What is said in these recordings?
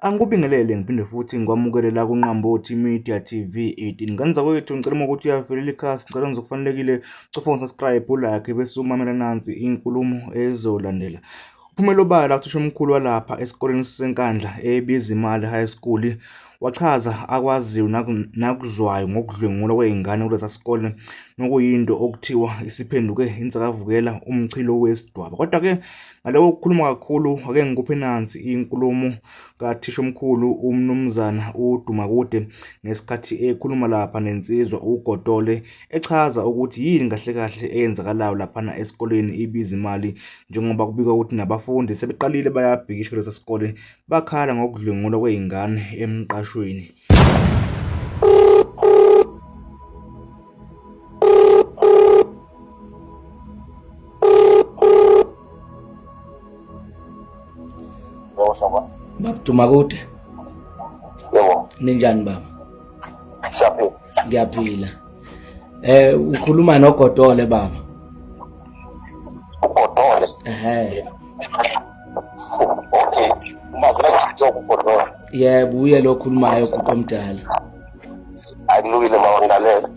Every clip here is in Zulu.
Angikubingelele ngiphinde futhi ngikwamukele la kuNqambothi Media TV 18. Ngane zakwethu ngicela uma ukuthi uyavelela ikhasi ngicela ngizokufanelekile cofa ngo-subscribe ulike bese umamela nansi inkulumo ezolandela. Uphumele obala uthishomkhulu walapha esikoleni siseNkandla eBizimali High School wachaza akwaziyo nakuzwayo ngokudlwengulwa kwey'ngane kulesa sikole nokuyinto okuthiwa isiphenduke insakavukela umchilo wesidwaba. Kodwa-ke Ngale kokukhuluma kakhulu ake ngikuphe nansi inkulumo kathishomkhulu uMnumzana uDumakude ngesikhathi ekhuluma lapha nensizwa uGodole echaza ukuthi yini kahle kahle eyenzakalayo laphana esikoleni Ibizimali njengoba kubikwa ukuthi nabafundi sebeqalile bayabhikisha kulesa sikole bakhala ngokudlwengulwa kwey'ngane emqashweni. Yebo sawubona. Baba Dumakude. Yebo. Ninjani baba? Siyaphila. Ngiyaphila. Eh ukhuluma noGodole baba. Ugodole. Ehhe. Okay. Uma vele kuthiwa ugodole. Yebo uye lo khulumayo bhuti omdala. Akulungile mama ngilalela.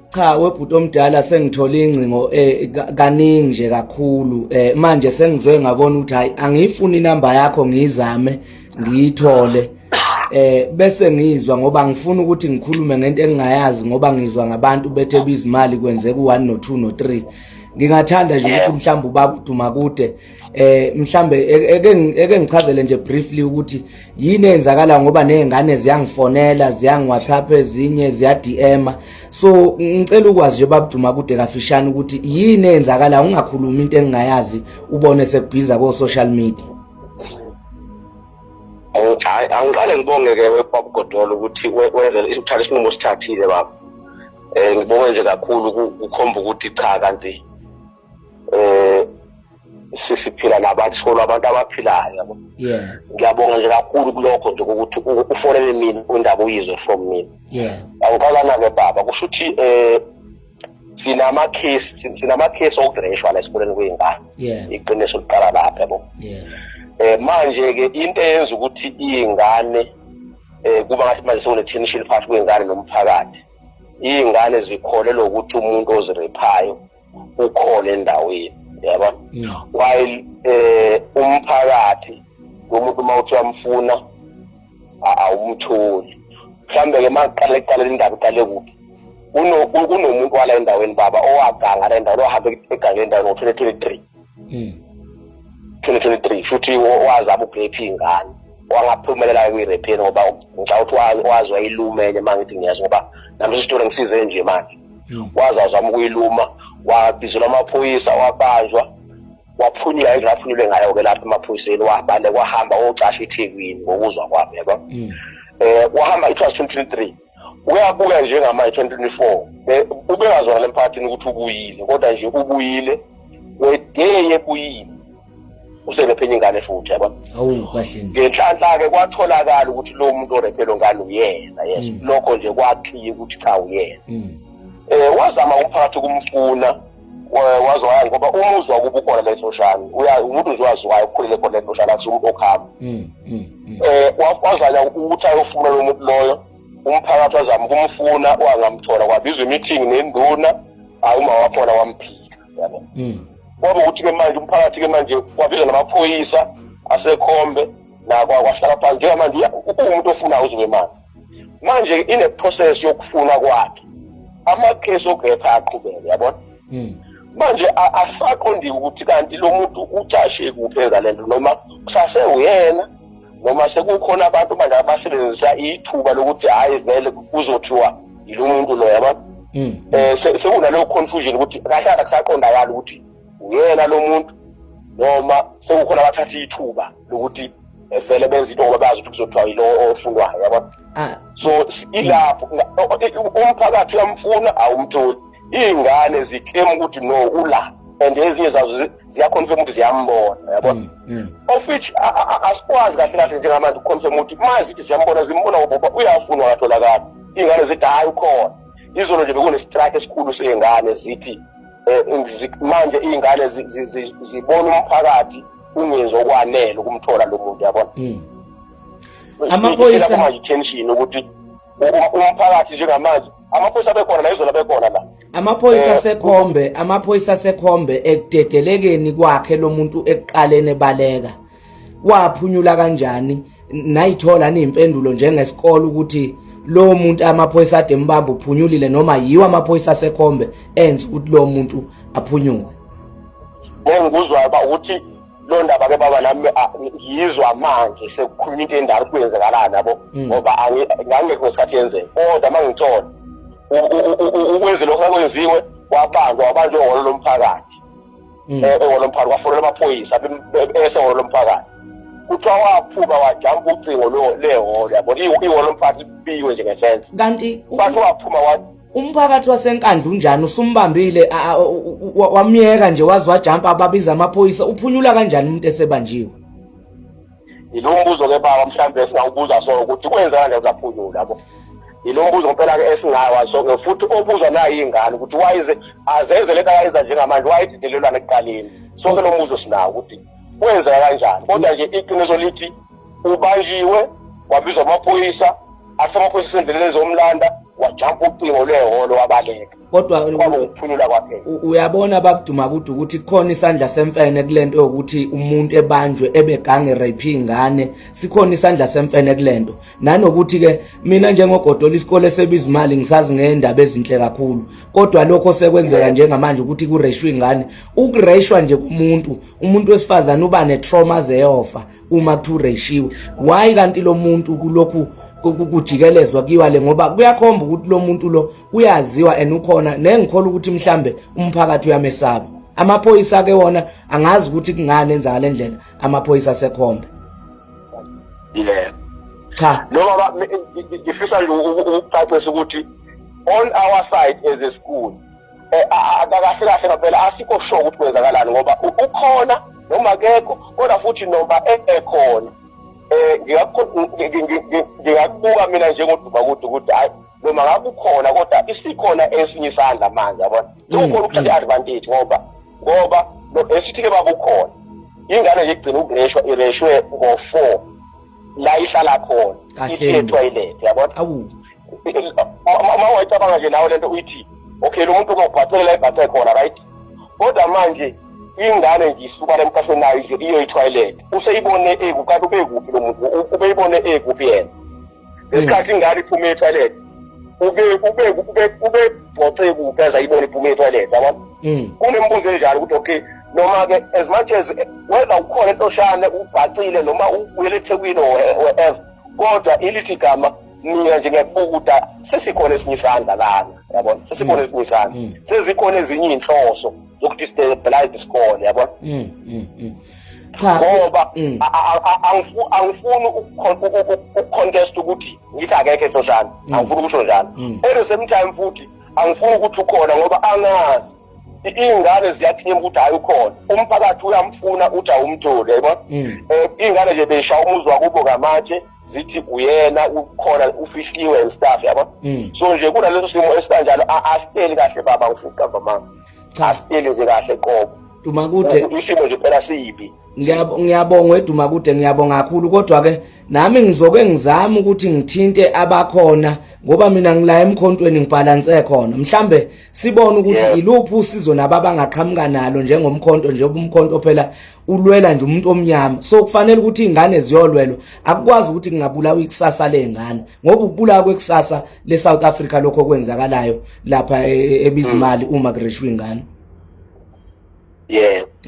Cha webhuti omdala sengithole ingcingo eh kaningi nje kakhulu eh manje sengizwe ngabona ukuthi hayi angiyifuni inamba yakho ngiyizame ngiyithole eh bese ngizwa ngoba ngifuna ukuthi ngikhulume ngento engingayazi ngoba ngizwa ngabantu bethe bizimali kwenzeka u1 no2 no3 ngingathanda nje ukuthi mhlawumbe ubaba uDumakude eh mhlambe eke eke ngichazele nje briefly ukuthi yini eyenzakala ngoba nezingane ziyangifonela ziyangi WhatsApp ezinye ziya DM so ngicela ukwazi nje babuduma kude kafishane ukuthi yini eyenzakala ungakhulumi into engingayazi ubone sekubhiza ko social media. Hayi, angiqale ngibonge ke baba Godolo ukuthi wenze uthathe isinqumo osithathile baba. Eh ngibonge nje kakhulu kukhomba ukuthi cha kanti eh sisiphila nabantu sikolo abantu abaphilayo yabo. Yeah. Ngiyabonga nje kakhulu kulokho nje ukuthi ufonele mina indaba uyizwe from mina. Yeah. Angiqalana ke baba kusho ukuthi eh sinama case sinama case okureshwa la esikoleni kwey'ngane. Yeah. Iqiniso liqala lapha yabo. Yeah. Eh manje ke into eyenza ukuthi iy'ngane eh kuba ngathi manje sekune tension phakathi kwey'ngane nomphakathi. Iy'ngane zikholelwa ukuthi umuntu ozirephayo ukhona endaweni yabona while eh umphakathi womuntu uma uthi uyamfuna awumtholi mhlambe ke maqale kuqale indaba iqale kuphi kunomuntu wala endaweni baba owaganga la endaweni owahamba egangeni endaweni ngo-2023 2023 futhi wazama ukurepha iy'ngane wangaphumelela kwi-repheni ngoba ngicabanga ukuthi wazi wayiluma enye uma ngithi ngiyezwa ngoba nami sisitole ngisize nje manje waze wazama ukuyiluma wabizelwa amaphoyisa wabanjwa waphunyula indlela aphunyule ngayo-ke lapho emaphoyiseni wabaleka wahamba wocasha eThekwini ngokuzwa kwami yabo wahamba it was 2023 uyabuya njengamanje 2024 ubengazwakala emphakathini ukuthi ubuyile kodwa nje ubuyile weday ebuyile userephenye ingane futhi yabo. Awu kahle. Ngenhlanhla-ke kwatholakala ukuthi lo muntu orephelo ngane uyena yes. Lokho nje kwakliya ukuthi cha uyena. Wazama umphakathi ukumfuna waze waya ngoba umuzi wakubo ukhona la eSoshane. Uya umuntu nje waziwayo ukhulele khona eSoshane akusiwo umuntu okuhamba. Wazanya ukuthi ayofuna lo muntu loyo umphakathi wazama ukumfuna wangamthola kwabizwa imeeting nenduna hayi uma wakhona wamphika yabo. Kwaba ukuthi-ke manje umphakathi-ke manje kwabizwa namaphoyisa asekhombe nakwa kwahlala phansi njengamanje uwumuntu ofunayo uzobe manje manje ine-process yokufuna kwakhe amakhesi okurepha aqhubeke yabona. Manje asaqondiwe ukuthi kanti lo muntu ucashe kuphi enza lento noma kusase uyena noma sekukhona abantu manje abasebenzisa ithuba lokuthi hhayi vele kuzothiwa yilo muntu lo yabona. Sekunaleyo confusion ukuthi kahle kahle kusaqondakala ukuthi uyena lo muntu noma sekukhona abathatha ithuba lokuthi vele benza into ngoba bazi ukuthi kuzothiwa yilo ofunwayo yabona. So ilapho umphakathi uyamfuna awumtholi iy'ngane ziclaim ukuthi no ula and ezinye zazo ziyaconfirm ukuthi ziyambona yabona. Of which asikwazi kahle kahle njengamanje ukuconfirm ukuthi uma zithi ziyambona zimbona ngoba uyafunwa akatholakali. Iy'ngane zithi hhayi ukhona. Izolo nje bekune-strike esikhulu sey'ngane zithi manje iy'ngane zibona umphakathi ungenzi okwanele ukumthola lo muntu yabona. Amaphoyisa manje tension ukuthi umphakathi njengamanje amaphoyisa abekhona la izolo abekhona la. Amaphoyisa asekhombe, amaphoyisa asekhombe ekudedelekeni kwakhe lo muntu ekuqaleni ebaleka. Waphunyula kanjani? Nayithola niyimpendulo njengesikole ukuthi lo muntu amaphoyisa ade embamba uphunyulile noma yiwo amaphoyisa asekhombe enza ukuthi lo muntu aphunyuke? Engikuzwayo ba ukuthi lo ndaba ke baba nami ngiyizwa manje sekukhulunywa into endala kuyenzekalani yabo, ngoba ngangekho ngesikhathi yenzeka, kodwa uma ngithola ukwenze lokho akwenziwe wabanjwa, wabanjwa ehholo lomphakathi. Ehholo lomphakathi kwafonela amaphoyisa esehholo lomphakathi, kuthiwa waphuma wajampa ucingo lehholo, yabona, ihholo lomphakathi libiwe nje ngefensi. Kanti bathi waphuma wa Umphakathi waseNkandla unjani? Usumbambile wamyeka nje waze wajampa ababiza amaphoyisa? Uphunyula kanjani umuntu esebanjiwe? Yilo mbuzo ke baba mhlawumbe esingawubuza so ukuthi kwenza kanjani uzaphunyula, yabo. Yilo mbuzo ngempela ke esingawa so futhi obuzwa nayo ingane ukuthi wayize azenze lento akayenza njengamanje, wayededelelwana ekuqaleni. Sonke lo mbuzo sinawo ukuthi kwenzeka kanjani, kodwa nje iqiniso lithi ubanjiwe, wabizwa amaphoyisa, athi amaphoyisa esendleleni ezomlanda, wajampa ucingo lwehholo wabaleka. Kodwa kwaba ukuphunyula kwakhe. Uyabona babuduma kude ukuthi kukhona isandla semfene kulento yokuthi umuntu ebanjwe ebegange rape ingane, sikhona isandla semfene kulento. Nanokuthi ke mina njengogodola isikole sebiza imali ngisazi ngendaba ezinhle kakhulu, kodwa lokho sekwenzeka njengamanje ukuthi kureshwe ingane, ukureshwa nje kumuntu, umuntu wesifazane uba ne-trauma zeyofa uma kuthiwa ureshiwe. Why kanti lo muntu kulokhu kujikelezwa kuyiwa le? Ngoba kuyakhomba ukuthi lo muntu lo uyaziwa and ukhona, nengikholwa ukuthi mhlambe umphakathi uyamesaba. Amaphoyisa ke wona angazi ukuthi kungani enza ngale ndlela, amaphoyisa asekhombe. Cha. Noma ngifisa nje ukucacisa ukuthi on our side as a school, kahle kahle ngempela asikho sure ukuthi kwenzakalani, ngoba ukhona noma akekho, kodwa futhi noma ekhona ngingakubuka mina njengoDuma kude ukuthi hayi, noma ngabe ukhona kodwa isikhona esinye isandla manje, yabona, sekukhona ukuthatha i-advantage, ngoba esithi-ke babukhona ingane nje igcina ukureshwa, ireshwe ngo-4 la ihlala khona, ithi etoilet, yabona. Uma wayicabanga nje nawe lento uyithi okay, lo muntu ungawubhacela la ibhace khona, right? Kodwa manje ingane nje isuka la emqashweni nayo nje iyo i-toilet, useyibone eku kanti ubekuphi lo muntu, ubeyibone ekuphi yena ngesikhathi ingane iphume e-toilet? Ube ube ube ubebhoce kuphi aze ayibone iphume e-toilet, yabona? Kunemibuzo enjalo ukuthi okay, noma-ke as much as whether ukhona enhloshane ubhacile noma ubuyele eThekwini or wherever, kodwa ilithi igama mina nje ngiyakubuka ukuthi sesikhona esinye isandla lana, yabona, sesikhona esinye isandla, sezikhona ezinye iy'nhloso zokudestabilize isikole, yabona. Cha. Ngoba angifuni ukucontest ukuthi ngithi akekho esoshana, angifuni ukusho njalo. At the same time futhi angifuni ukuthi ukhona, ngoba angazi, iy'ngane ziyaclaim ukuthi hhayi ukhona, umphakathi uyamfuna uthi awumtholi, yayibona. Iy'ngane nje beyishaya umuzi wakubo ngamatshe zithi uyena ukhona ufihliwe and stuff, yabo. So nje kunaleso simo esikanjalo, asihleli kahle baba, ngifuna ukuqamba amanga. Cha. Asihleli nje kahle qobo. Dumakude. Isimo nje phela sibi. Ngiyabonga weDumakude, ngiyabonga kakhulu, kodwa ke nami ngizoke ngizame ukuthi ngithinte abakhona, ngoba mina ngila emkhontweni ngibhalanse khona, mhlambe sibone ukuthi iluphi usizo nabo abangaqhamuka nalo njengomkhonto nje, umkhonto phela ulwela nje umuntu omnyama, so kufanele ukuthi izingane ziyolwelwa. Akukwazi ukuthi kungabulawa ikusasa lezingane, ngoba ukubulawa kwekusasa le-South Africa lokho okwenzakalayo lapha ebizimali uma kureshwa ingane.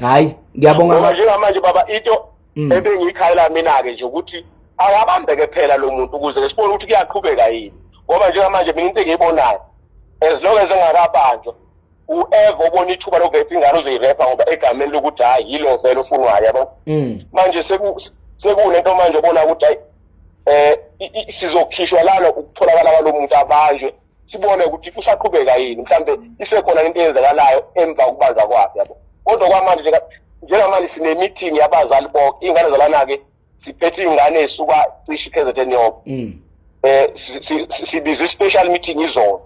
Hayi, ngiyabonga. Ngoba njengamanje baba into ebengiyikhalela mina-ke nje ukuthi akabambeke phela lo muntu ukuze sibone ukuthi kuyaqhubeka yini, ngoba njengamanje mina into engiyibonayo, as long as engakabanjwa, whoever ubona ithuba lokurepha ingane uzoyirepha, ngoba egameni lokuthi hhayi yilo vele ofunwayo, yabo. Manje sekunento manje obona ukuthi hayi, sizokhishwa lana ukutholakala kwalo muntu, abanjwe, sibone ukuthi kusaqhubeka yini, mhlambe isekhona into eyenzakalayo emva kokubanjwa kwakhe, yabo. Kodwa kwamanje njengamanje sine-meeting yabazali bonke, iy'ngane zalana-ke, siphethe iy'ngane ey'suka cishe i-KZN yonke. Sibiza i-special meeting izolo.